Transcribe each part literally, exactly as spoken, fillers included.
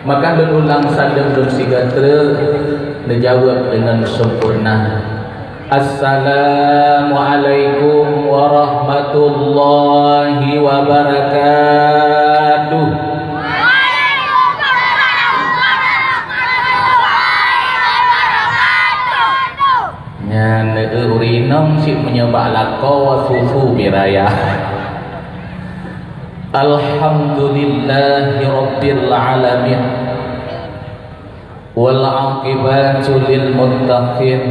Maka lôn ulang saleuem lôn sigoe treuk, neujaweueb deungon sempurna. Assalamualaikum warahmatullahi wabarakatuh. Nyan, eh, ureueng inong cit meunyoe bak lakoe susu biraya. Alhamdulillahirabbil alamin. Wal aqibatu lil muttaqin.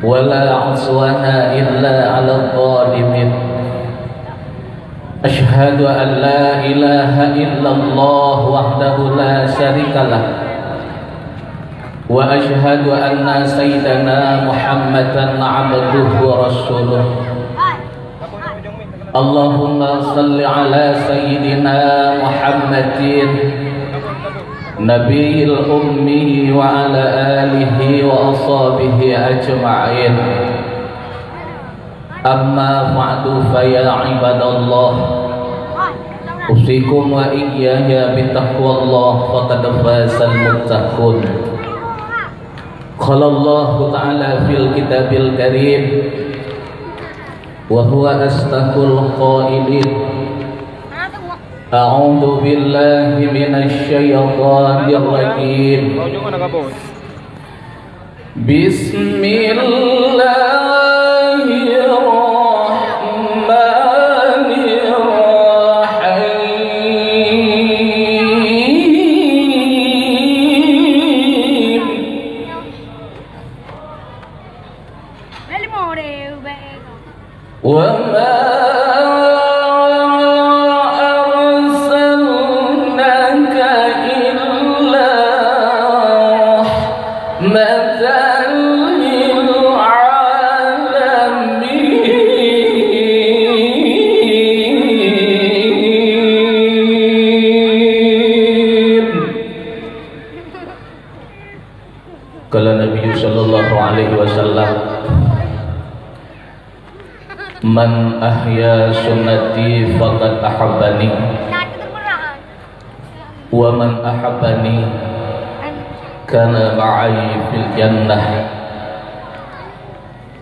Wala udwana illa 'alal zalimin. Asyhadu an la ilaha illallah wahdahu la syarikalah. Wa asyhadu anna sayyidana Muhammadan abduhu wa rasuluh. Allahumma salli ala sayyidina Muhammadin nabiyil ummi wa ala alihi wa ashabihi ajma'in. Amma ba'du, fa ya ibadallah, usikum wa iyyaya bitaqwallah, faqad fazal muttaqun. Qala Allahu ta'ala fil kitabil karim, wa huwa asdaqul qailin. A'udzu billahi minasy syaithanir rajim. Bismillahirrahmanirrahim. Wa ma arsalnaka illa rahmatan lil alamin. Qala Nabi sallallahu alaihi wasallam, "Man ahya sunnati faqad ahabbani, wa man ahabbani kana ma'i fil jannah."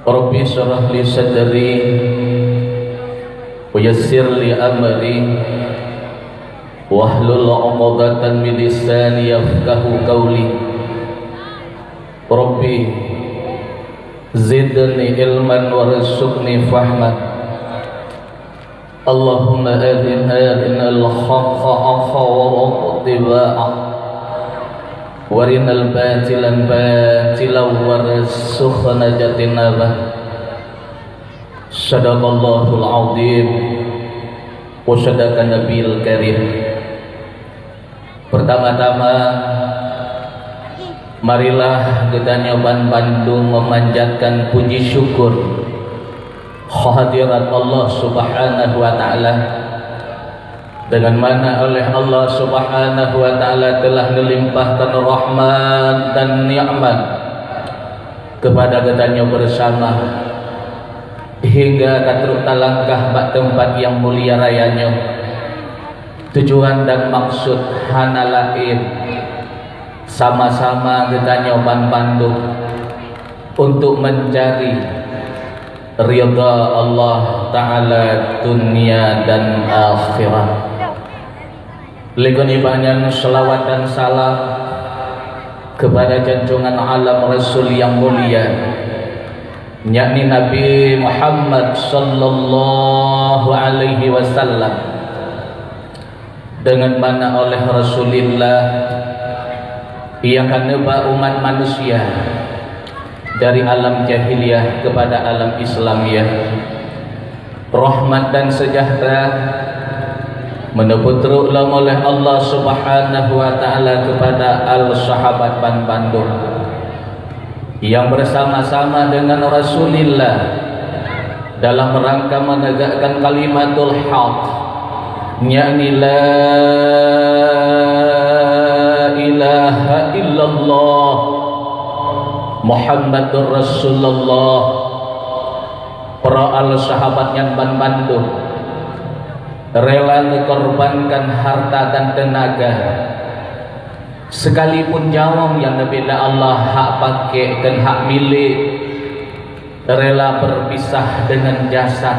Rabbi syrah li sadri, wa yassir li amri, wahlul 'uqdatan min lisani yafqahu qawli. Rabbi zidni ilman warzuqni fahman. Allahumma arin-, arinal haqqa haqqa warzuqna ittiba'ah, warinal batila batilan warzuqna ijtinabah. Sadaqallahul azim wa sadaqa nabiyil karim. Pertama-tama, marilah geutanyoe ban bandum memanjatkan puji syukur kehadirat Allah Subhanahu wa Ta'ala, dengan mana oleh Allah Subhanahu wa Ta'ala telah melimpahkan rahmat dan nikmat kepada geutanyoe bersama, hingga ka trok talangkah bak teumpat nyang mulia raya nyoe. Tujuan dan maksud hana laén, sama-sama geutanyoe ban bandum untuk mencari ridha Allah Ta'ala dunia dan akhirat. Lé keuneubah nyan, selawat dan salam kepada junjungan alam Rasul yang mulia, yakni Nabi Muhammad sallallahu alaihi wasallam, dengan mana oleh Rasulillah ia ka neuba umat manusia dari alam jahiliyah kepada alam Islamiah. Rahmat dan sejahtera meuneupeue trok lom oleh Allah Subhanahu wa Ta'ala kepada al sahabat ban bandum yang bersama-sama dengan Rasulillah dalam rangka menegakkan kalimatul haq, yakni la ilaha illallah Muhammadur Rasulullah. Para al sahabat nyan ban bandum rela mengorbankan harta dan tenaga Sekalipun nyawöng nyang neubri lé Allah hak pakék dan hak milék, rela berpisah dengan jasad,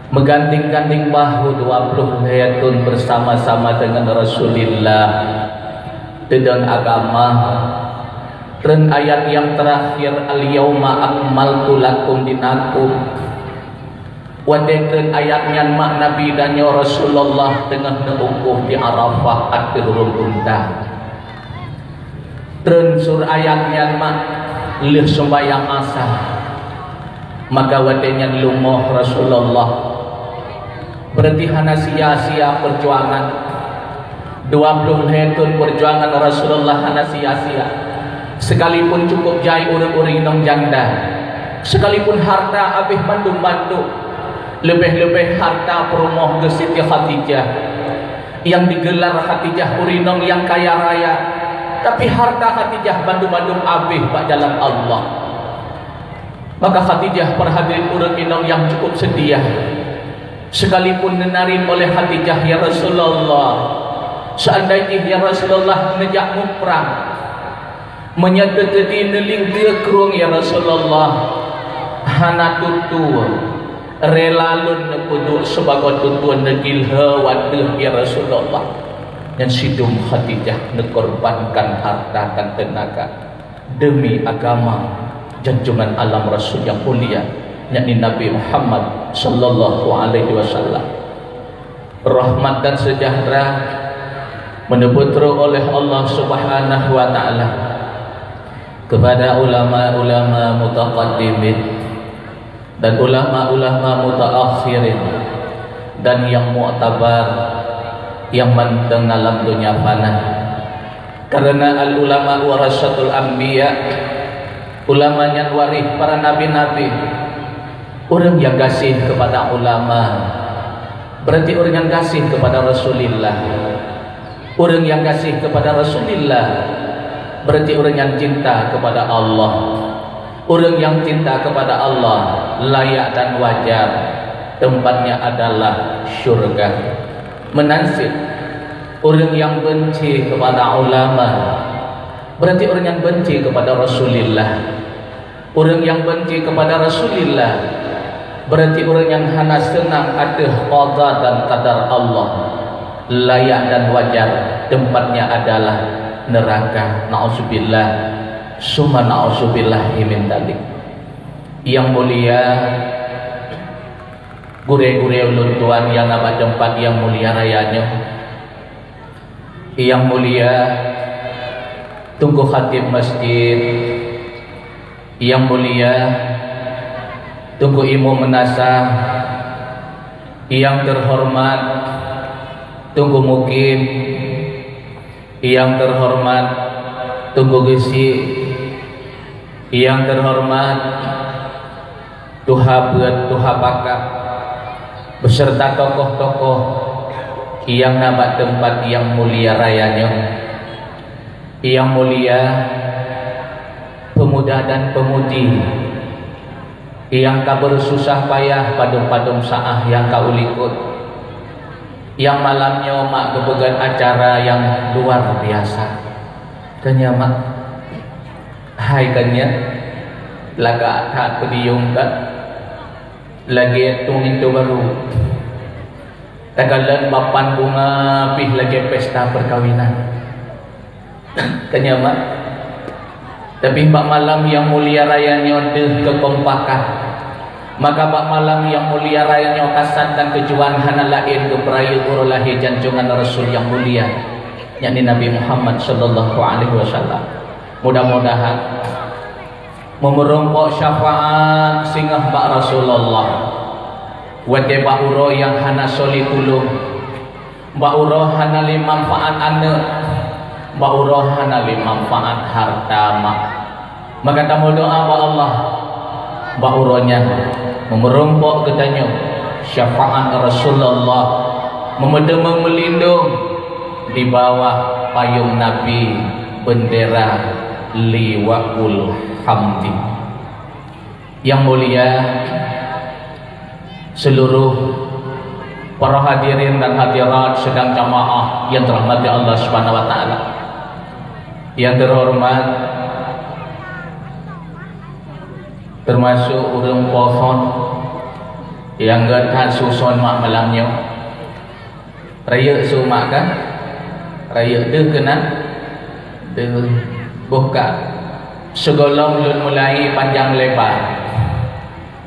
meugandeng-gandeng bahu dua ploh lhèe thon bersama-sama dengan Rasulullah, teudong agama. Treun ayat nyang terakhir, "Al-yauma akmaltu lakum dinakum." Watèe treun ayat nyan mak Nabi dan nyoe Rasulullah teungoh neuukoh di Arafah ateueh ureueng unta. Treun sur ayat nyan mak lheueh sumbayang Asar. Maka watèe nyan leumoh Rasulullah. Berarti hana sia-sia perjuangan. Dua ploh lhèe thon perjuangan Rasulullah hana sia-sia. Sekalipun cukup jai ureueng-ureueng inong janda, sekalipun harta abéh bandum-bandum, leubeh-leubeh harta peurumoh geuh Siti Khadijah, nyang digelar Khadijah ureueng inong nyang kaya raya, tapi harta Khadijah bandum-bandum abéh bak jalan Allah. Maka Khadijah peuhadri ureueng inong nyang cukup seutia. Sekalipun neunari oleh Khadijah, "Ya Rasulullah, seandai jih ya Rasulullah neujak muprang, meunyoe teuteudi neulingkeue krueng ya Rasulullah, hana tutue, rela lôn neupeuduek sibagoe tutue neugilhée wateuh ya Rasulullah." Nyan sidum Khadijah neukorbankan harta dan teunaga demi agama junjungan alam Rasul nyang mulia, yakni Nabi Muhammad sallallahu alaihi wasallam. Rahmat dan sejahtera meuneupeutro oleh Allah Subhanahu wa taala kepada ulama-ulama mutaqaddimin dan ulama-ulama mutaakhirin dan nyang muktabar nyang mantong na lam donya fana. Karena al-ulama warasatul anbiya, ulama nyan waréh para nabi-nabi. Ureuëng nyang gaséh keupada ulama, berarti ureuëng nyang gaséh keupada Rasulillah. Ureuëng nyang gaséh keupada Rasulillah, berarti ureuëng nyang cinta keupada Allah. Ureuëng nyang cinta keupada Allah layak dan wajar, tempatnya adalah syurga. Meunan cit, ureuëng nyang beunci keupada ulama, berarti ureuëng nyang beunci keupada Rasulillah. Ureuëng nyang beunci keupada Rasulillah, berarti ureuëng nyang hana seunang ateueh qada dan qadar Allah. Layak dan wajar, tempatnya adalah neraka. Na'udzubillah, summa na'udzubillahi min dzalik. Nyang mulia, gurée-gurée ulôn tuan nyang na bak teumpat nyang mulia raya nyoe. Nyang mulia, Teungku Khatib Masjid, nyang mulia, Teungku Imum Meunasah, nyang teuhoreumat, Teungku Mukim, nyang teuhoreumat, Teungku Geuchik, nyang teuhoreumat, Tuha Beuet, Tuha Pakat, beserta tokoh-tokoh nyang na bak teumpat nyang mulia raya nyoe. Nyang mulia, peumuda dan peumudi, nyang ka beususah payah padum-padum saát nyang ka ulikot. Nyang malam nyoe mak geupeugét acara nyang luar biasa. Keunyoe mak, hai keunyoe, lagak that peudiyong that. Lagée tueng intu barô. Takalon bapan bunga pih lagée pesta perkawinan. Keunyoe mak. Tapi bak malam nyang mulia raya nyoe deuh keukompakan. Maka bak malam nyang mulia raya nyoe kasat dan keujuan hana laén geupeurayeuk uroe lahé janjongan Rasul nyang mulia, yakni Nabi Muhammad sallallahu alaihi wasallam. Mudah-mudahan meumeurumpok syafaat singoh bak Rasulullah. Watée bak uroe nyang hana soe lé tulông, bak uroe hana lé manfaat aneuëk, bak uroe hana lé manfaat hareuta mak. Maka tameudoá bak Allah, bak uroe nyan meumeurumpok geutanyoe syafaat Rasulullah, meumeuteumé meulindong di bawah payong Nabi, bendera Liwaul Hamdi. Yang mulia, seluruh para hadirin dan hadirat sidang jamaah yang dirahmati Allah Subhanahu wa taala. Nyang teuhoreumat, teumasok ureuëng po phon nyang geutanyoe suson mak malam nyoe. Rayeuk su mak kan? Rayeuk deuh keunan? Deuh. Boh ka. Sigohlom lôn mulai panjang lebar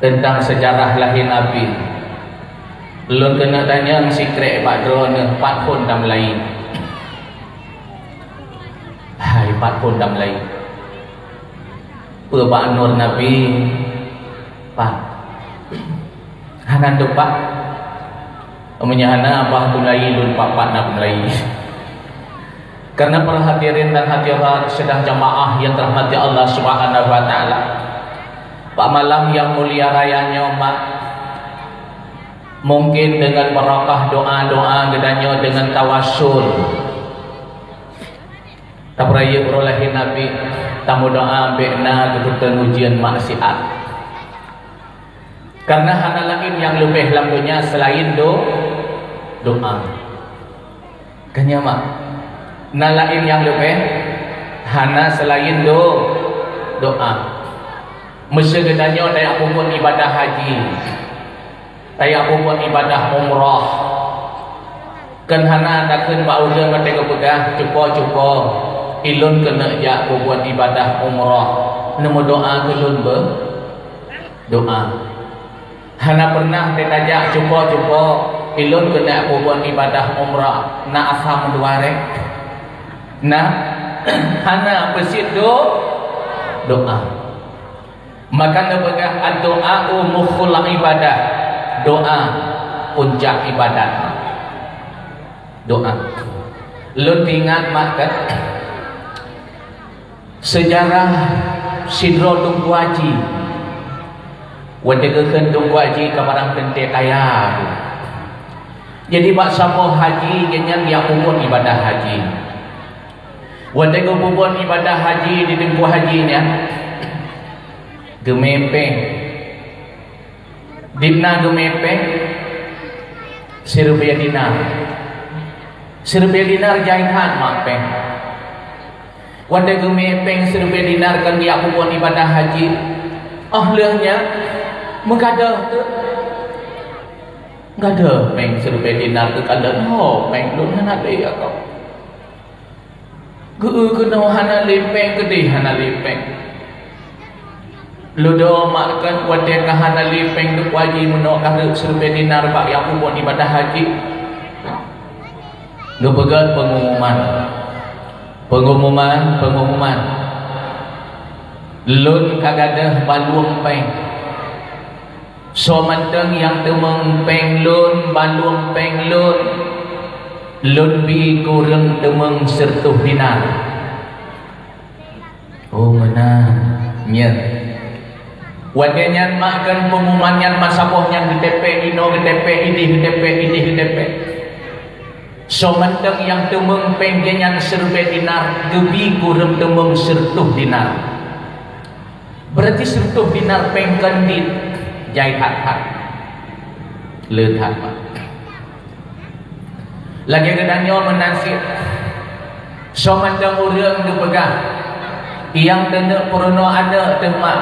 teuntang seujarah lahé Nabi. Lôn keuneuk tanyong sikrek bak droeneuh, pat phon tameulai? Hai, pat phon tameulai? Peue bak nur Nabi? Pat. Hana teumpat. Meunyoe hana, bah teulai lôn pat-pat na teulai. Karena para hadirin dan hadirat sidang jamaah yang dirahmati Allah Subhanahu wa Ta'ala, bak malam yang mulia raya nyoe, mak, mungkin dengan barakah doa-doa geutanyoe, dengan tawasul, tapeurayeuk uroe lahé Nabi, tameudoa bék na geupeuteun ujeuen maksiat. Karena hana laén nyang leubeh lam donya selain do-, doa. Kan nyo, mak? Na laén nyang leubeh? Hana selain do-, doa. Meusé geutanyoe tajak peubuet ibadah haji, tajak peubuet ibadah umrah, kan hana takheun bak ulôn watée geupeugah, "Cupo-cupo, ulôn keuneuk jak peubuet ibadah umrah." Neumeudoa keu lôn beu? Doa. Hana pernah teutajak, "Cupo-cupo, ulôn keuneuk peubuet ibadah umrah." Na asam dua rek? Na? Hana, peusit do-, doa. Maka neupeugah, "Ad-du'a'u mukhul ibadah." Doa puncak ibadat. Doa. Lôn teuingat mak kan? Seujarah sidroe Teungku Haji. Watée geukheun Teungku Haji ka barang teuntée kaya. Jadi bak saboh haji geuhnyan jak peubuet ibadah haji. Watée geupeubuet ibadah haji di Teungku Haji nyan, geumé péng. Dibna geumé péng siribée dinar. Siribée dinar jai that mak péng. Watée geumé péng siribée dinar kan geujak peubuet ibadah haji. Oh lheueh nyan meugadôh teuh. Gadôh péng siribée dinar teuh kalon ho péng lôn hana lé akoe. Geu-eu keunoe hana lé péng, keudeh hana lé péng. Leudo mak kan watée ka hana lé péng Teungku Haji meunoe ka rhot siribée dinar bak jak peubuet ibadah haji. Geupeugét pengumuman. Pengumuman, pengumuman. Lôn ka gadôh balueng péng. Soe mantong nyang teumeung péng lôn, balueng péng lôn, lôn bi kureueng teumeung sireutôh dinar. Oh meunan, nyan. Watée nyan mak kan pengumuman nyan masa boh nyan geuteupeue inoe, geuteupeue ideh, geuteupeue ideh, geuteupeue. Soe mantong nyang teumeung péng geuhnyan siribée dinar, geubi kureueng teumeung sireutôh dinar. Berarti sireutôh dinar péng kandit jai that-that. Le that mak. Lagée geutanyoe meunan cit, soe mantong ureuëng geupeugah, nyang keuneuk peurunoe aneuëk teuh mak,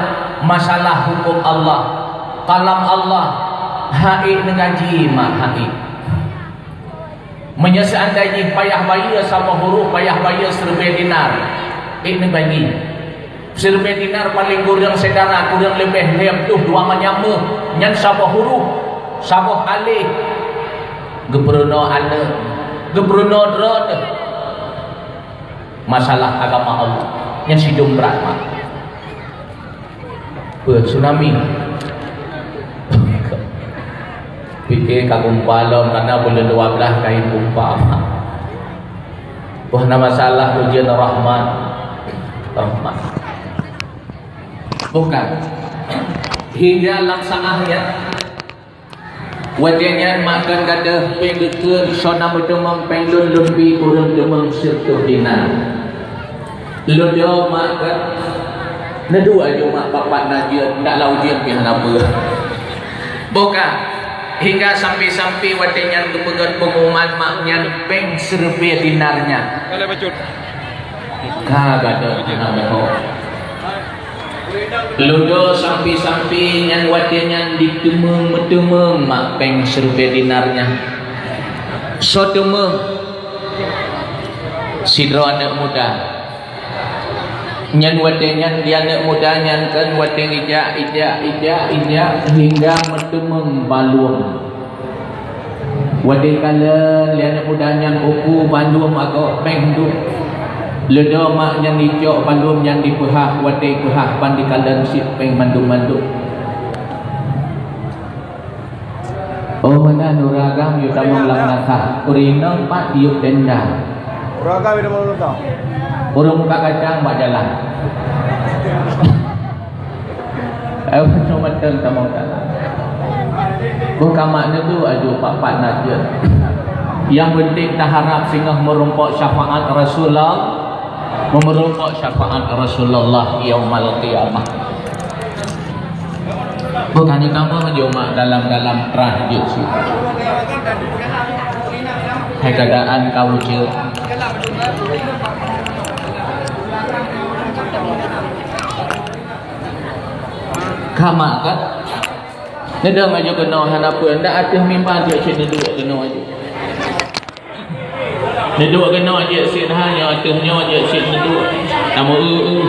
masalah huköm Allah, kalam Allah, haiek neugaji mak, haiek. Meunyoe seuandai jih payah bayeue saboh huruf, payah bayeue siribée dinar, ék neubagi. Siribée dinar paleng kureueng syedara, kureueng leubeh lhée ploh dua manyam méuh, nyan saboh huruf, saboh aléh. Geupeurunoe aneuëk, geupeurunoe droe teuh. Masalah agama Allah, nyan sidum brat mak. Peue tsunami? Pike ka gumpa lom, karena buleuen dua belas kain gumpa. Wah, na masalah ujeuen rahmat. Rahmat. Bukan. Hingga lam saahnya, watée nyan mak kan gadôh péng geukheun, soe na meuteumeung péng lôn, lôn bi kureueng teumeung sireutôh dinar. Lôn yo mak kan, neudua ju mak, bapak na jeuet, ndak lau jeuet pih hana peue. Boh ka, hingga sampai-sampai watée nyan geupeugét pengumuman mak nyan péng siribée dinar nyan. Ka gadôh aneuk meuho. Ludo sampi-sampi nyan watée nyan diteumeung-meuteumeung mak péng siribée dinar nyan. Soe teumeung? Sidroe aneuk muda. Nyan watée nyan di aneuk muda nyan kan watée ijak, ijak, ijak, ijak hingga meuteumeung baluem. Watée kalon lé aneuk muda nyan upu bandum agok péng duek. Leudô mak nyan icok bandum nyan dipeuhah, watée peuhah ban dikalon cit péng mandum-mandum. Oh meunan ureuëng agam yue tamong lam nasah, ureuëng inong pat yue tenda. Ureuëng agam yue tamong lam nasah. Ureuëng muka kacang bak jalan. Eh, macam-macam tamong dalam. Boh kamak neudu aju pat-pat na jeuet. Yang penting taharap singoh meurumpok syafaat Rasulullah, meurumpok syafaat Rasulullah yaumal qiyamah. Bukan kamoe jeuet mak dalam-dalam trah jeuet sih. Hai keadaan kau jeuet. Kamak kan? Neudong aju keunoe hana peue, ndak ateueh mimba jeuet cit neuduek keunoe aju. Neuduek keunoe jeuet cit ha, nyoe ateueh nyoe jeuet cit neuduek. Namun eu eu.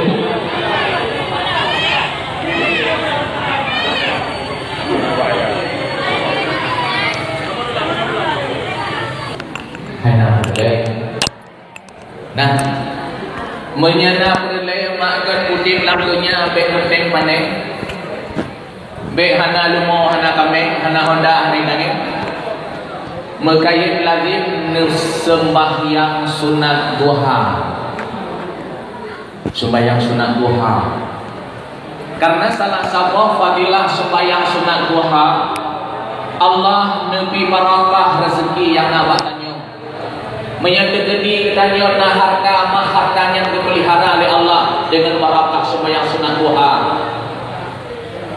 Hana peue. Nah, meunyoe na peureulée mak gét udeb lam donya bék meuténg panéh, bék hana leumo, hana kaméng, hana honda, hana nangéh, meukayém lazém neuseumbahyang sunat duha. Seumbahyang sunat duha. Karena salah saboh fadilah seumbahyang sunat duha, Allah neubi barakah rezeki nyang na bak tanyoe. Meunyoe teukeudi geutanyoe na harta, mah harta nyan geupeulihara lé Allah deungon barakah seumbahyang sunat duha.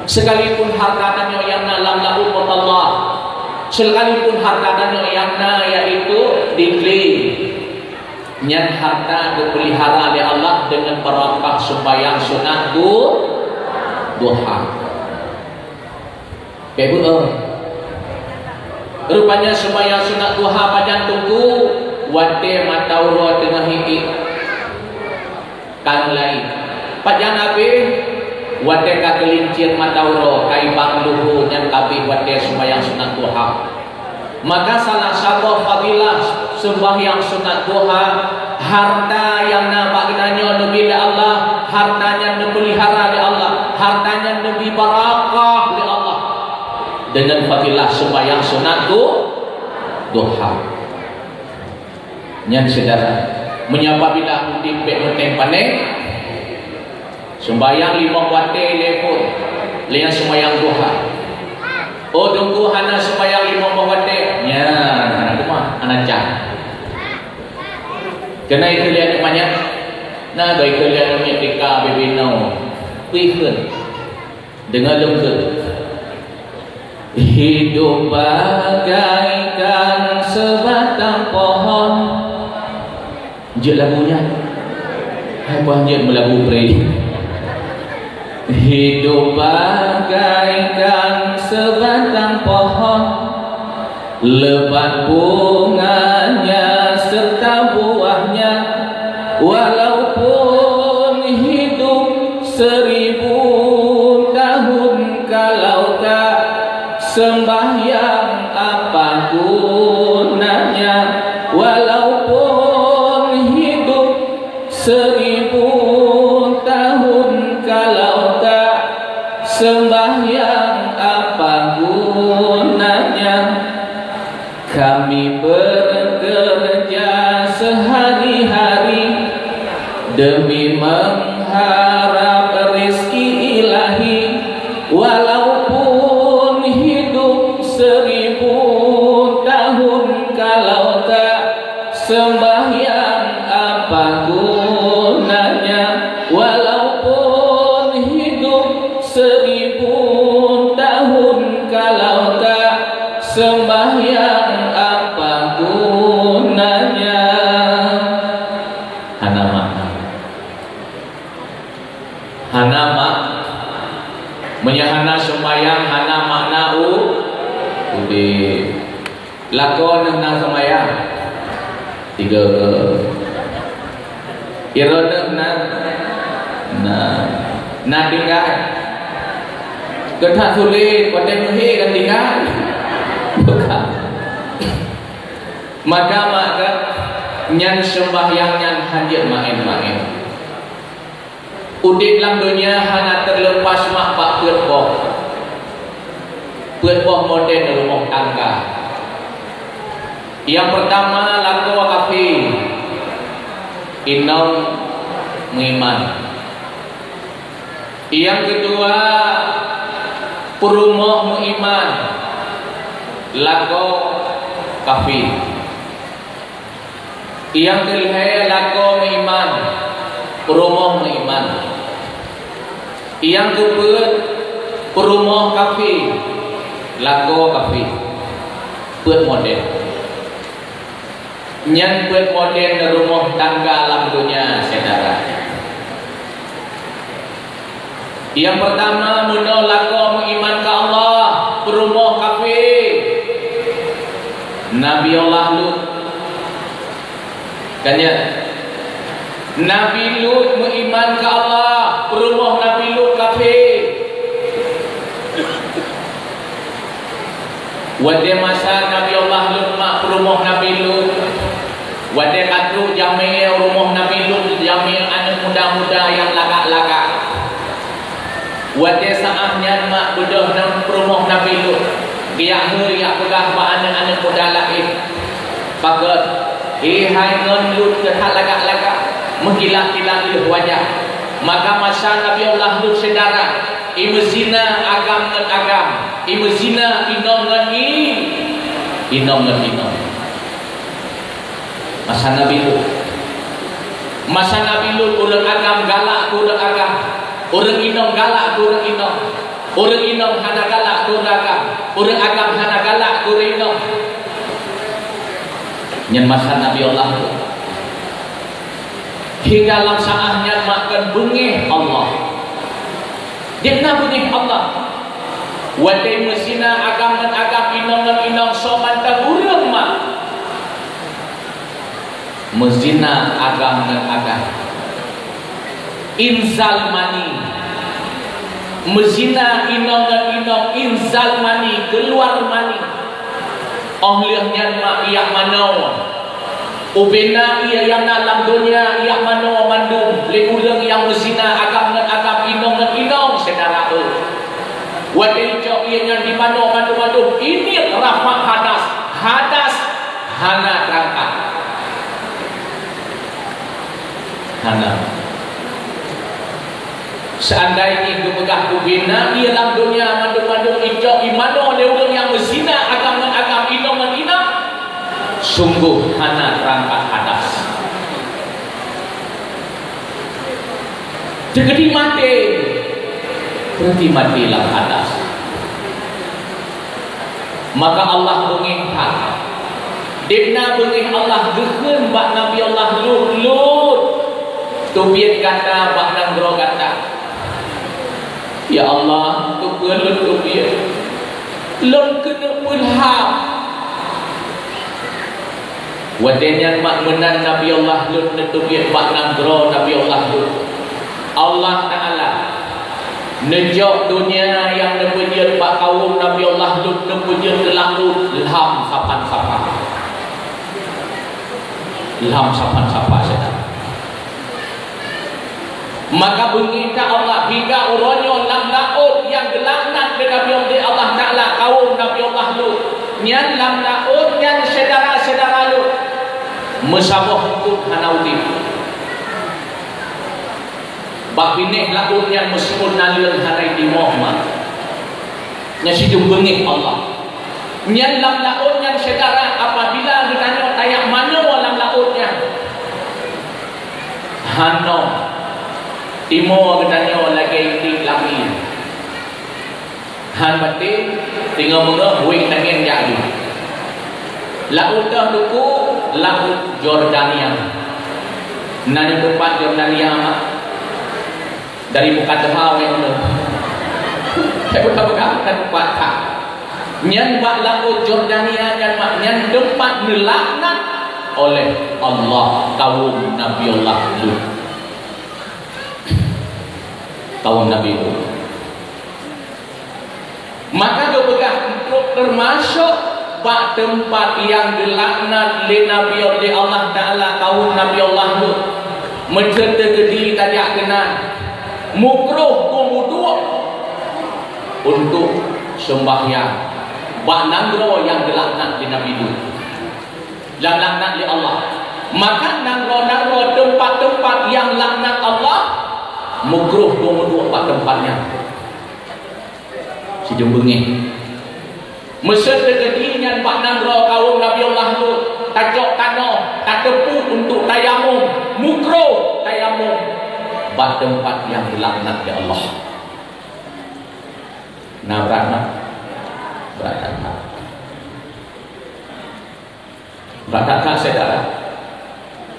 Sekalipun harta tanyoe nyang na lam laôt meutallah, sekalipun harta tanyoe nyang na yaitu di kli, nyan harta geupeulihara lé Allah deungon barakah seumbahyang sunat du-, duha. Beuh, rupanya seumbahyang sunat duha pajan teungku, watée mata uroe teungoh hiék. Ka mulai. Pajan habéh, watée ka keulincir mata uroe, ka ibang luhu nyan ka habéh watée seumbahyang sunat duha. Maka salah saboh fadilah seumbahyang sunat duha, harta nyang na bak geutanyoe neubi lé Allah, harta nyan neupeulihara lé Allah, harta nyan neubi barakah lé Allah. Deungon fadilah seumbahyang sunat du-, duha. Nyan syedara, meunyoe apabila udeb bék meuténg panéh, seumbahyang limong watée lé phon, lé nyan seumbahyang duha. Oh, teungku hana seumbahyang limong watée, nyan hana teuma, hana cah. Keunan ikheun lé aneuk manyak, na goe ikheun lé aneuk miet TK, B B nol. Ikheun. Deungoe lôn kheun. Hidup bagaikan sebatang pohon. Jeuet lagu nyan. Hai puan jeuet meulagu pré. Hidup bagaikan sebatang pohon. Lebat bunganya serta buahnya, walaupun hidup seribu tahun, kalau tak sembahyang apa gunanya, walaupun hidup seribu tahun, kalau tak sembahyang apa gunanya. Kami bekerja sehari-hari demi mengharap rizki ilahi, walaupun hidup seribu tahun, kalau tak sembahyang apa gunanya, walaupun hidup seribu tahun, kalau tak sembahyang apa gunanya? Hana makna. Meunyoe hana seumayang, hana makna u-, udeb. Lakoe neuh na seumayang? Tiga ke? Droeneuh na? Na. Na tinggai? Geutanyoe sulet, watée meuhé kan tinggai? Bukan. Maka, maka nyan seumayang nyan hana jeuet maén-maén. Udeb lam donya hana teuleupah mak bak peuet boh. Peuet boh model rumoh tangga. Nyang peurtama lakoe kafé, inong meuiman. Nyang keudua peurumoh meuiman, lakoe kafé. Nyang keulhée lakoe meuiman, peurumoh meuiman. Nyang keupeuet peurumoh kafé, lakoe kafé. Peuet model. Nyan peuet model rumoh tangga lam donya, syedara. Nyang peurtama, meunoe lakoe meuiman keu Allah, peurumoh kafé. Nabi Allah Lut. Kan nyan? Nabi Lut meuiman keu Allah, peurumoh Nabi Lut kafé. Watée masa Nabi Allah Lut mak peurumoh Nabi Lut, watée ka trok jamé rumoh Nabi Lut, jamé aneuëk muda-muda nyang lagak-lagak. Watée saát nyan mak beudôh lam peurumoh Nabi Lut, geujak hôi jak peugah bak aneuëk-aneuëk muda laén, "Pakon, he hai ngon Lut, keuh that lagak-lagak, meukilat-kilat lheueh wajah." Maka masa Nabi Allah Lut syedara, imeuzina agam ngon agam, imeuzina inong ngon i-, inong ngon inong. Masa Nabi Lut. Masa Nabi Lut, ureuëng agam galak keu ureuëng agam, ureuëng inong galak keu ureuëng inong, ureuëng inong hana galak keu ureuëng agam, ureuëng agam hana galak keu ureuëng inong. Nyan masa Nabi Allah Lut. Hingga lam saát nyan mak kon beungéh Allah. Di na beungéh Allah. Watée meuzina agam ngon agam, inong ngon inong, soe mantong ureuëng mak. Meuzina agam ngon agam. Inzal mani. Meuzina inong ngon inong, inzal mani, keuluar mani. Óh lheueh nyan mak jak manoe. Ubena ié nyang na lam donya jak manoe mandum lé ureuëng nyang meuzina agam ngon agam, inong ngon inong, syedara. Watée icok ié nyan jimanoe mandum-mandum, ini rafa' hadas. Hadas hana teurangkat. Hana. Seandai jih geupeugah ubena ié lam donya mandum-mandum icok jimanoe lé ureuëng nyang meuzina agam ngon agam, inong ngon inong, sunggoh hana teurangkat hadas. Teukeudi maté, berarti maté lam hadas. Maka Allah beungéh that. Di na beungéh Allah geukheun bak Nabi Allah Lut, "Lut, teubiet gata bak nanggroe gata." "Ya Allah, keupeue lôn teubiet? Lôn keuneuk peulham." Watée nyan mak meunan Nabi Allah Lut neuteubiet bak nanggroe Nabi Allah Lut. Allah Taala neujok donya nyang neupeujeuet bak kawöm Nabi Allah Lut, neupeujeuet keu laôt lham sapan-sapan. Lham sapan-sapan, syedara. Maka beungéh that Allah, hingga uroe nyoe lam laôt nyang geulaknat lé Nabi Allah Taala kawöm Nabi Allah Lut. Nyan lam laôt nyan syedara-syedara Lut, meusaboh eungkôt hana udeb. Bak binéh laôt nyan meusiôn naleueng hana jitimoh mak. Nyan sijuek beungéh Allah. Nyan lam laôt nyan syedara, apabila geutanyoe tajak manoe lam laôt nyan, hana timoh geutanyoe lagée iték lam ié. Han maté, teungoh meungoh wéng tangieng jak lé. Laôt teuh teungku, laôt Yordania. Na nyoe teumpat Yordania mak. Dari muka teuma wéng nyoe. Peugah-peugah dan kuat that. Nyan bak laôt Yordania nyan mak nyan teumpat neulaknat oleh Allah kaum Nabi Allah Lut. Kaum Nabi Lut. Maka geupeugah untuk termasuk bak teumpat nyang geulaknat lé Nabi, lé Allah Taala kaum Nabi Allah Lut. Meuteugedi tajak keunan, mukroh keu muduek untuk seumbahyang bak nanggroe nyang geulaknat lé Nabi Lut. Lam laknat lé Allah. Maka nanggroe-nanggroe teumpat-teumpat nyang laknat Allah, mukroh keu muduek bak teumpat nyan. Sijeuem beungéh. Meuseuteukeudi nyan bak nanggroe kaum Nabi Allah Lut, tacok tanoh, tateupue untuk tayamum, mukroh tayamum bak teumpat nyang geulaknat lé Allah. Nah, brat na? Brat that. Brat that, syedara.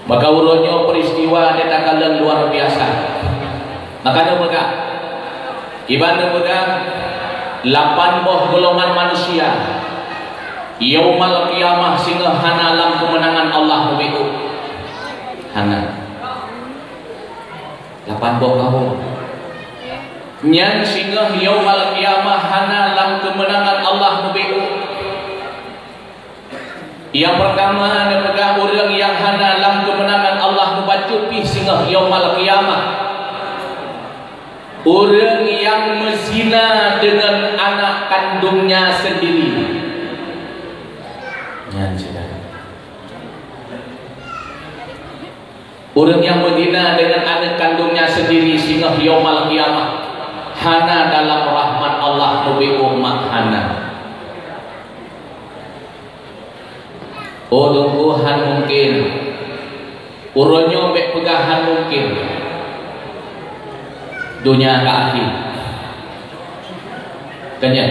Maka uroe nyoe peristiwa nyang takalon luar biasa. Maka neupeugah, iban neupeugah, lapan boh golongan manusia, Yaumal Qiyamah singoh hana lam keumeunangan Allah neubeuôt. Hana. Lapan boh kaum. Nyan singoh Yaumal Qiyamah hana lam keumeunangan Allah neubeuôt. Nyang peurtama neupeugah ureuëng nyang hana lam keumeunangan Allah meubacut pih singoh Yaumal Qiyamah. Ureuëng nyang meuzina deungon anak kandungnya sendiri. Nyan cit. Ureuëng nyang meuzina deungon aneuk kandungnya sendiri singoh Yaumal Qiyamah hana dalam rahmat Allah neubeuôt mak, hana. Oh Teungku, han mungken. Uroe nyoe bék peugah han mungken. Donya ka akhé. Keunyan,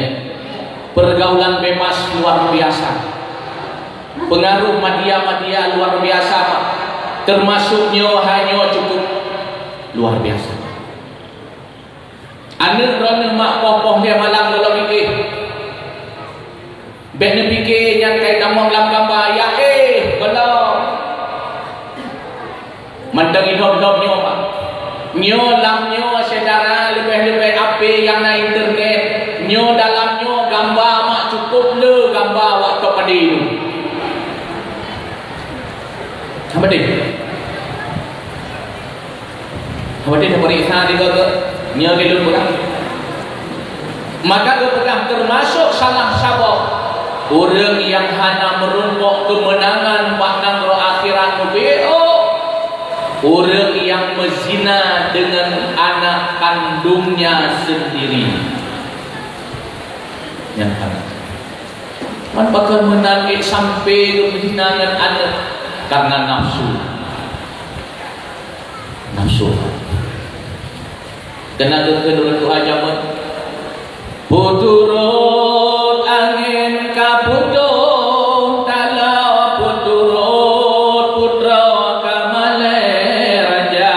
pergaulan bebas luar biasa. Pengaruh media-media luar biasa, Pak. Termasuk nyoe, hai nyoe cukup luar biasa. Aneuk droeneuh mak poh-poh lhée malam gohlom idéh. Bék neupike nyan ka itamong lam gamba, ya éh, gohlom. Mantong idhop-dhop nyoe, Pak. Nyoe lam nyoe syedara leubeh-leubeh ape nyang na internet. Nyoe dalam nyoe gamba mak cukup le gamba wak tok padé nyoe. Haba deh. Haba deh tapeuriksa di geuh nyoe di lôn peugah. Maka geupeugah teumasok salah saboh ureuëng nyang hana meurumpok keumeunangan bak nanggroe akhirat mubiôh, ureuëng nyang meuzina deungon anak kandungnya sendiri. Nyang hana. Man pakon meunan ék sampoe geumeuzina ngon aneuk? Karena nafsu. Nafsu. Keunan geukheun ureuëng tuha jameun, "Peuturot angén ka putôh taloe, peuturot putroe ka malée raja,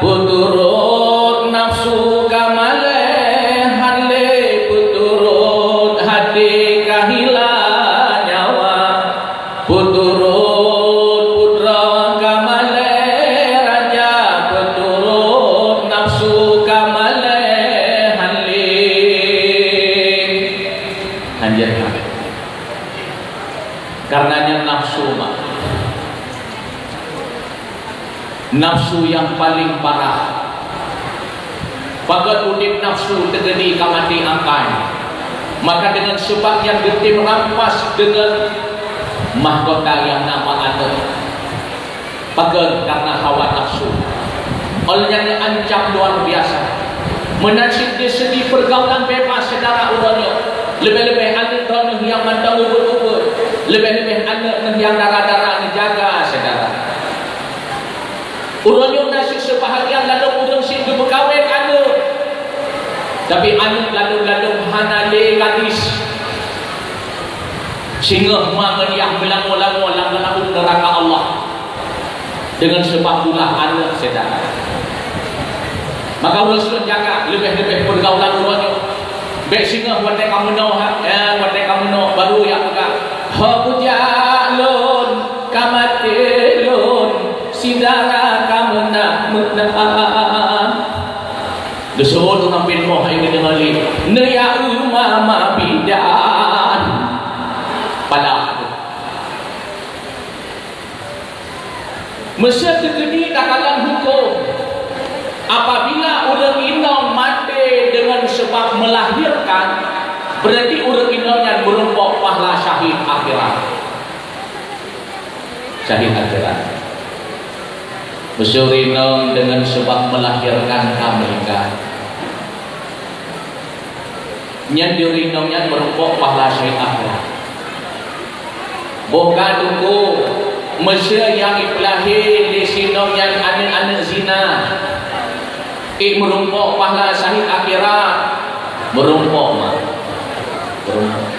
peuturot nafsu ka malée han lé, peuturot até ka hila nyawa." Peuturot putroe ka malée raja, peuturot nafsu ka malée han lé. Hanjeuet that. Karena nyan nafsu, mak. Nafsu nyang paleng parah. Pakon udeb nafsu teukeudi ka maté angkai. Maka deungon seubab nyan geutem rampas deungon mahkota nyang na bak aneuk. Pakon? Karena hawa nafsu. Óh lheueh nyan ancam luar biasa. Meunan cit di segi pergaulan bebas syedara uroe nyoe. Leubeh-leubeh aneuk droeneuh nyang mantong ubeut-ubeut. Leubeh-leubeh aneuk neuh nyang dara-dara neujaga syedara. Uroe nyoe na cit seubahagian ladôm ureuëng cit geumeukawen aneuk, tapi aneuk ladôm-ladôm hana lé gadis. Singoh ma ngon yah meulamoe-lamoe lam laôt neuraka Allah deungon seubab ulah aneuk syedara. Maka ulôn seuneuk jaga leubeh-leubeh peurgaulan uroe nyoe. Bék singoh watée ka meunoe, ha? Eh, watée ka meunoe baru jak peugah, "Ho bujak lôn, ka maté lôn, syedara ka meunan-meunan." Geuseuôt ureuëng pih moh hai geudeungoe lé, "Neuyak eu mama bidan." Padahai Meusé teukeudi takalon hukôm, apabila ureuëng inong maté deungon seubab meulahirkan, beurati ureuëng inong nyan meurumpok pahala syahid akhirat. Syahid akhirat. Meusé ureuëng inong deungon seubab meulahirkan ka meuninggai. Nyan di ureuëng inong nyan meurumpok pahala syahid akhirat. Boh ka teungku, meusé nyang ipeulahé lé si inong nyan aneuëk-aneuëk zina, ék meurumpok pahala syahid akhirat, meurumpok ma. Meurumpok.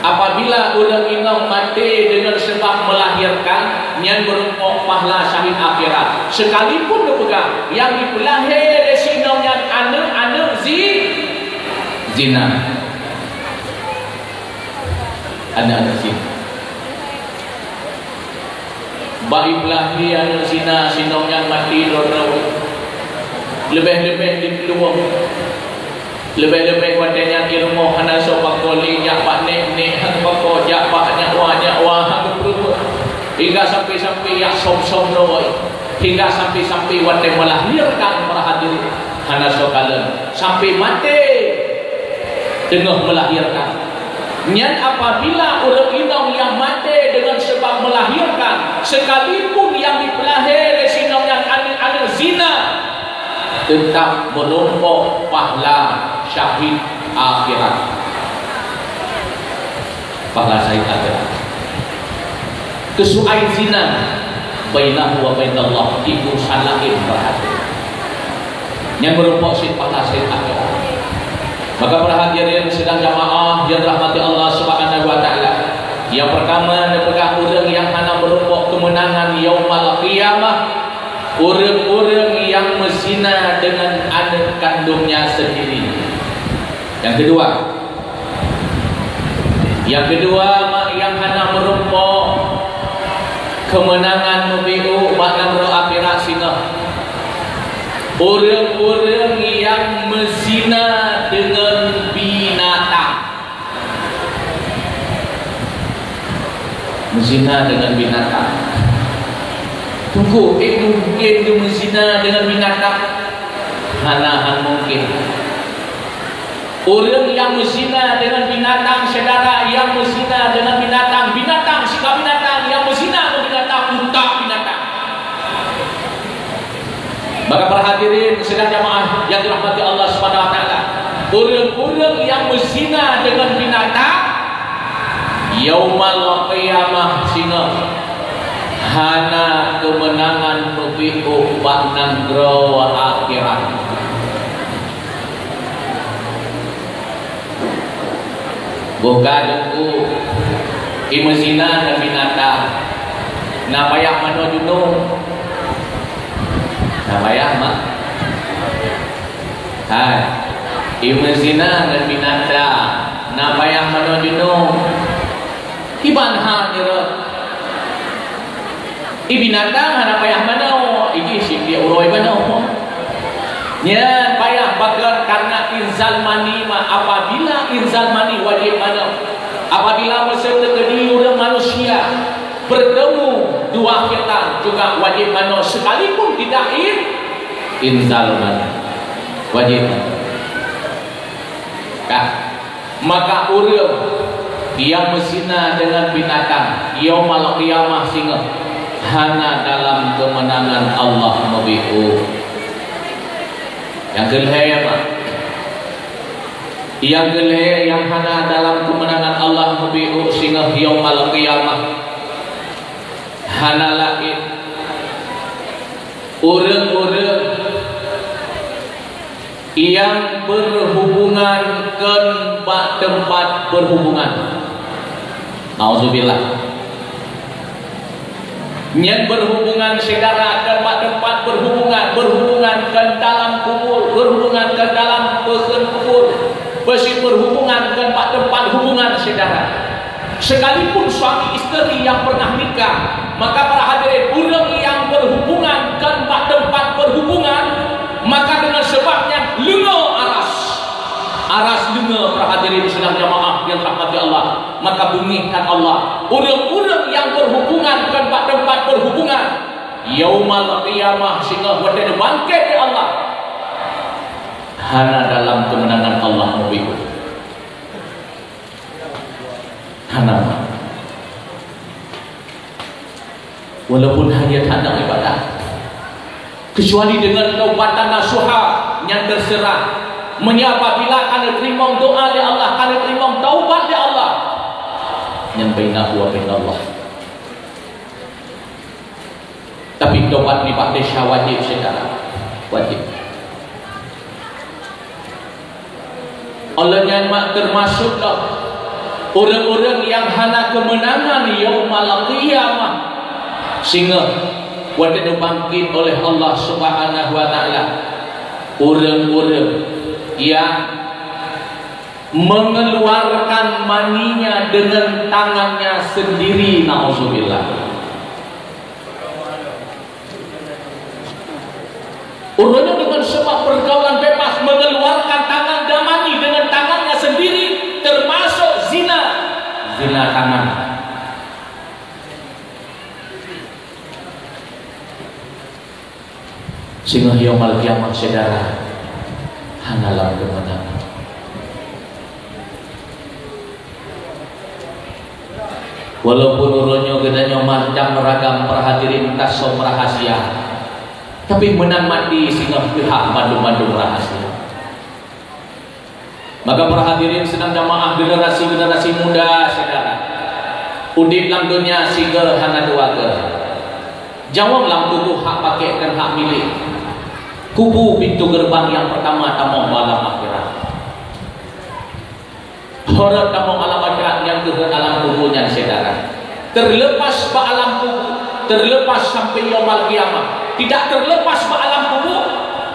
Apabila ureuëng inong maté deungon seubab meulahirkan, nyan meurumpok pahala syahid akhirat. Sekalipun geupeugah nyang jipeulahé lé si inong nyan aneuëk-aneuëk zi-, zina. Aneuëk-aneuëk zina. Bak ipeulahé aneuëk zina si inong nyan maté droe-droe. Leubeh-leubeh di peuluwang. Leubeh-leubeh watée nyan di rumoh hana soe pakoe lé, jak bak nék, nék hana pakoe, jak bak nyak wa, nyak wa hana peurumoh. Hingga sampai-sampai jak som-som droe. Hingga sampai-sampai watée meulahirkan, para hadirin, hana soe kalon. Sampai maté teungoh meulahirkan. Nyan apabila ureuëng inong nyang maté deungon seubab meulahirkan, sekalipun nyang jipeulahé lé si inong nyan aneuëk-aneuëk zina, teutap meurumpok pahala syahid akhirat. Pahala syahid akhirat. Keusuai zina bainahu wa bainallah, di urusan laén, para hadirin. Nyan meurumpok cit pahala syahid akhirat. Maka, para hadirin sidang jamaah yang dirahmati Allah Subhanahu wa Taala, nyang peurtama, neupeugah ureuëng nyang hana meurumpok keumeunangan Yaumal Qiyamah, ureuëng-ureuëng nyang meuzina deungon aneuëk kandungnya sendiri. Nyang keudua, nyang keudua, mak, nyang hana meurumpok keumeunangan mubiôh bak nanggroe akhirat singoh, ureuëng-ureuëng nyang meuzina deungon binatang. Meuzina deungon binatang. Teungku, ék mungken geumeuzina deungon binatang? Hana, hana mungken. Ureuëng nyang meuzina deungon binatang, syedara, nyang meuzina deungon binatang, binatang, sika binatang, nyang meuzina ngon binatang, utak binatang. Maka, para hadirin sidang jamaah yang dirahmati Allah Subhanahu wa Taala, ureuëng-ureuëng nyang meuzina deungon binatang, Yaumal Qiyamah singoh hana keumeunangan mubiôh bak nanggroe akhirat. Boh ka teungku, imeuzina ngon binatang, na payah manoe junong. Na payah, mak? Hai, imeuzina ngon binatang, na payah manoe junong. Kiban hal nyoe. Di binatang hana payah manoe, iji sitiek uroe manoe. Nyan payah pakon karena inzal mani ma, apabila inzal mani wajib manoe. Apabila meuseuti ureuëng manusia bertemu dua khitan juga wajib manoe sekalipun tidak in, inzal mani. Wajib manoe. Ka. Maka ureuëng nyang meuzina deungon binatang, Yaumal Qiyamah singoh hana dalam keumeunangan Allah mubiôh. Nyang keulhée, mak. Nyang keulhée nyang hana dalam keumeunangan Allah mubiôh singoh Yaumal Qiyamah. Hana laén. Ureuëng-ureuëng nyang berhubungan kon bak teumpat berhubungan. Nauzubillah. Nyan berhubungan syedara kon bak teumpat berhubungan, berhubungan kon dalam kubur, berhubungan kon dalam peukheun kubur, Sekalipun suami isteri yang pernah nikah, maka para hadirin, ureuëng yang berhubungan kon bak tempat berhubungan, maka dengan sebab nyan leungoe aras. Aras leungoe, para hadirin sidang jamaah yang rahmati Allah. Maka beungéh that Allah. Ureuëng-ureuëng yang berhubungan kon bak tempat berhubungan, yaumal qiyamah singoh watée bangkét lé Allah, hana dalam keumeunangan Allah mubiet. Hana. Walaupun hanya tandang ibadah, kecuali dengan taubatan nasuha, nyan terserah. Meunyoe apabila ka neuteurimong doa lé Allah, ka neuteurimong taubat lé Allah, nyan bainahu wa bainallah. Tapi tobat nibak desya wajéb, syedara. Wajéb. Óh lheueh nyan mak teumasok lom ureuëng-ureuëng nyang hana keumeunangan yaumal qiyamah. Singoh watée neubangkét oleh Allah Subhanahu wa Taala, ureuëng-ureuëng nyang mengeluarkan maninya dengan tangannya sendiri, naudzubillah. Ureuëng dengan sebab pergaulan bebas mengeluarkan tangan dan mani dengan tangannya sendiri, termasuk zina. Zina tangan. Singoh yaumal qiyamah, syedara, hana lam keumeunangan. Walaupun uroe nyoe geutanyoe macam ragam, para hadirin, tasöm rahasia, tapi meunan maté singoh pihak bandum-bandum rahasia. Maka para hadirin sidang jamaah, generasi-generasi muda, syedara, udeb lam donya sigoe hana dua goe. Jaweueb lam tuboh hak pakék dan hak milék. Kubu pintoe geureubang nyang peurtama tamong bak alam akhirat. Horeuh tamong alam akhirat nyang keuh alam kubu nyan, syedara. Teureulepas bak alam kubu, teureulepas sampoe yaumal qiyamah, tidak teureulepas bak alam kubu,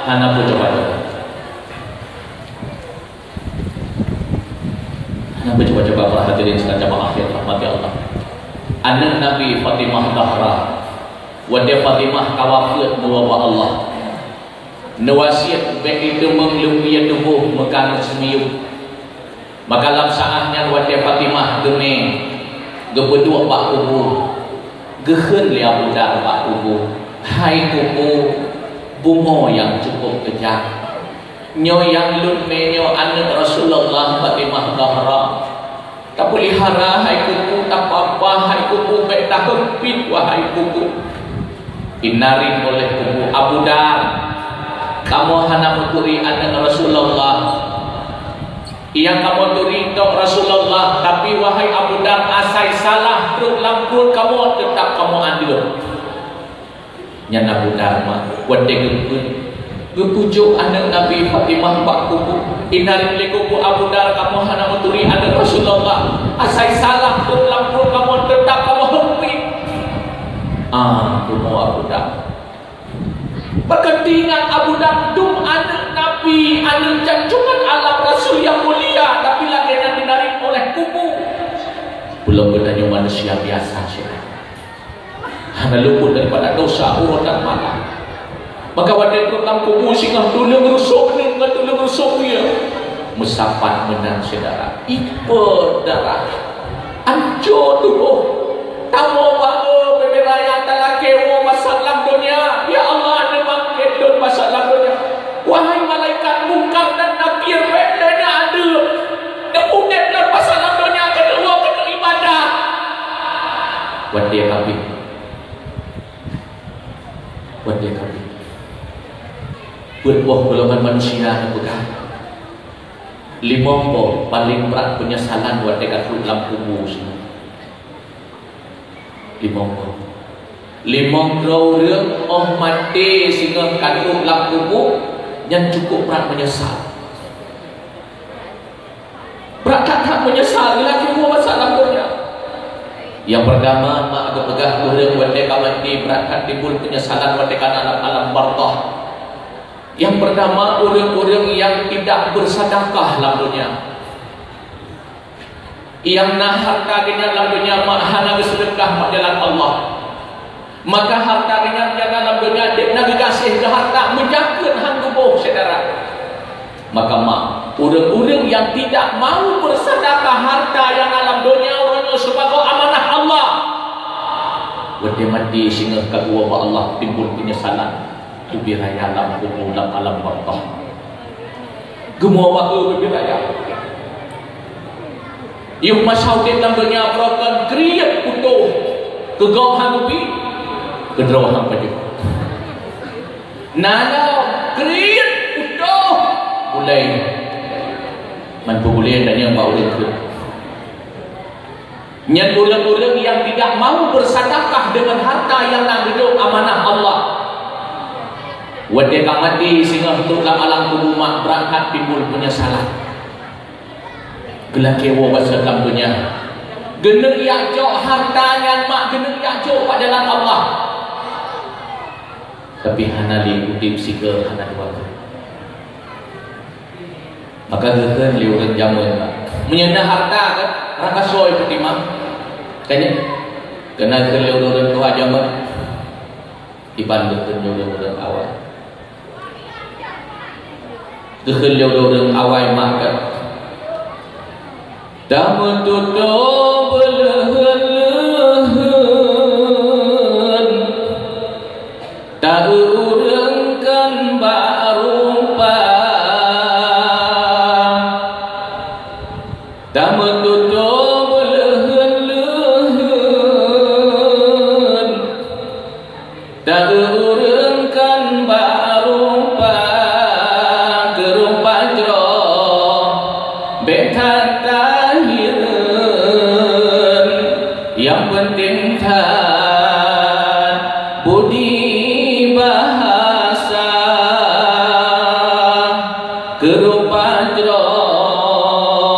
hana peue coba-coba. Hana peue coba-coba, para hadirin sidang jamaah nyang rahmati Allah. Aneuk Nabi Fatimah Zahra, watée Fatimah ka wafeuet neuwoe bak Allah, neuwasiet bék jiteumeung leupie tuboh meukaneuk seumiyueb. Maka lam saát nyan watée Fatimah geumé geupeuduek bak kubu, geukheun lé Abu Dar bak kubu, "Hai kubu, bumoe nyang cukup keujam! Nyoe nyang lôn mé nyoe aneuk Rasulullah, Fatimah Zahra. Tapeulihara, hai kubu, tapapa, hai kubu, bék taheumpit, wahai kubu." Inarit oleh kubu, "Abu Dar, kamoe hana meuturi aneuk Rasulullah. Nyang kamoe turi tok Rasulullah, tapi wahai Abu Dar, asai salah trok lam pruet kamoe, teutap kamoe adeueb." Nyan Abu Dar mah, watée geupeuet, geupujok aneuk Nabi Fatimah bak kubu. Inarit lé kubu, "Abu Dar, kamoe hana meuturi aneuk Rasulullah. Asai salah trok lam pruet kamoe, teutap kamoe heumpit." Ah, bumoe Abu Dar. Maka teuingat Abu Dar dum aneuk Nabi, aneuk jancongan alam Rasul nyang mulia, tapi lagée nyan dinarit oleh kubu. Ulôn geutanyoe manusia biasa, syedara. Hana luput daripada dosa, uroe dan malam. Maka watée trok lam kubu singoh tuleueng rusok ngon tuleueng rusok ie. Meusapat meunan, syedara. Ipe darah. Anco tuboh. Tawoe bak, oh, bebe raya talakée woe masak lam donya. Ya Allah, neubangkét lôn masak lam donya. Wahai malaikat Mungkar dan Nakir, bék lé neuadeueb. Neupeuudeb lôn masak lam donya keuneuk woe keuneuk ibadah. Watée habéh. Watée habéh. Peuet boh golongan manusia neupeugah, limong boh paleng brat peunyesalan watée ka trok lam kubu singoh. Limong boh. Limong droe ureuëng óh maté singoh ka trok lam kubu, nyan cukup brat meunyeusal. Brat that-that meunyeusal, geulakée dua masalah donya. Nyang peurtama, mak geupeugah ureuëng watée ka maté brat that timbul peunyesalan watée ka na lam alam barzakh. Nyang peurtama, ureuëng-ureuëng nyang tidak beusadakah lam donya. Nyang na hareuta geuh nyan lam donya mak hana geuseudeukah bak jalan Allah. Maka hareuta geuh nyan nyang na lam donya deuh na geugaséh keu hareuta meujakeuet han geuboh syedara. Maka mak, ureuëng-ureuëng nyang tidak mau beusadakah hareuta nyang na lam donya uroe nyoe sibagoe amanah Allah, watée maté singoh ka geuwoe bak Allah timbul peunyesalan ubé raya lam kubu lam alam barzakh. Geumoe wahe ubé raya. Yoh masa udeb lam donya beurokon kriet utoh, keu gob han geubi, keu droe han pajoh. Na lom kriet utoh, bulée. Man peubulée tanyong bak ureuëng keu. Nyan ureuëng-ureuëng nyang tidak mau beusadakah deungon hareuta nyang na geudong amanah Allah. Watée ka maté singoh trok lam alam kubu mak beurangkat timbul peunyesalan. Geulakée woe baseue lam donya. Geuneuk jak jok hareuta nyan mak geuneuk jak jok bak jalan Allah. Tapi hana lé udeb sigoe hana dua goe. Maka geukheun lé ureuëng jameun, meunyoe na hareuta keu rakasoe peutimang. Kan nyan? Keunan geukheun lé ureuëng tuha jameun. Iban geukheun lé ureuëng awai. Geukheun lé ureuëng awai mak keu tameututoe beuleuheun-leuheun, ta-eu ureuëng kan bak rupa. Tameututoe beuleuheun-leuheun, ta-eu ureuëng kan bak rupa, keu rupa jroh bék that tahireuen. Nyang peunteng that budi bahasa, keu rupa jroh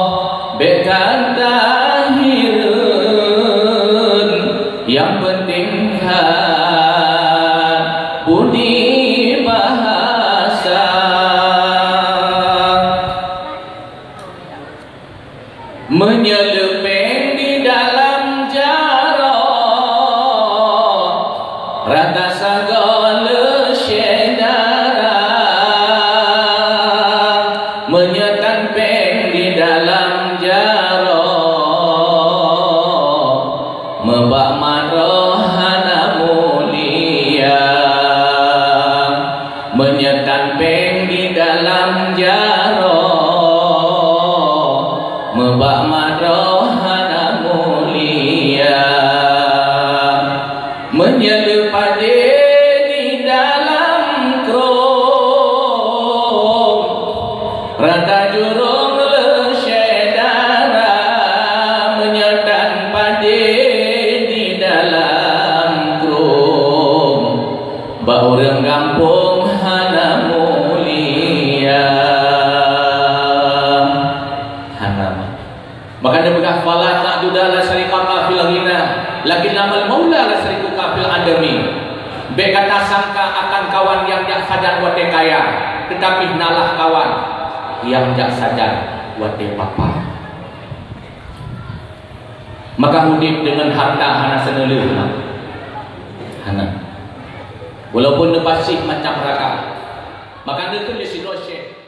bék that tahireuen. Nyang peunteng that budi bahasa. Meunyoe leupeng di dalam jaroe, rata sagoe lé syedara. Meunyoe tan péng di dalam jaroe, meubak maroh hana mulia. Meunyoe tan péng di dalam jaroe, meubak maroh hana mulia. Meunyoe leupadé di dalam krueng, rata jurông lé syedara. Meunyoe tan padé di dalam krueng, bak ureuëng gampông hana mulia. Hana. Maka neupeugah, "Fala ta'duda la syarikaka fil ghina, lakin namal maula la syarikuka fil adami." Bék gata sangka akan kawan nyang jak sajan watée kaya, teutapi nalah kawan nyang jak sajan watée papa. Maka udeb deungon hareuta hana seuneulheueh, hana. Walaupun neupaséh macam ragam, maka neukheun lé sidroe syekh,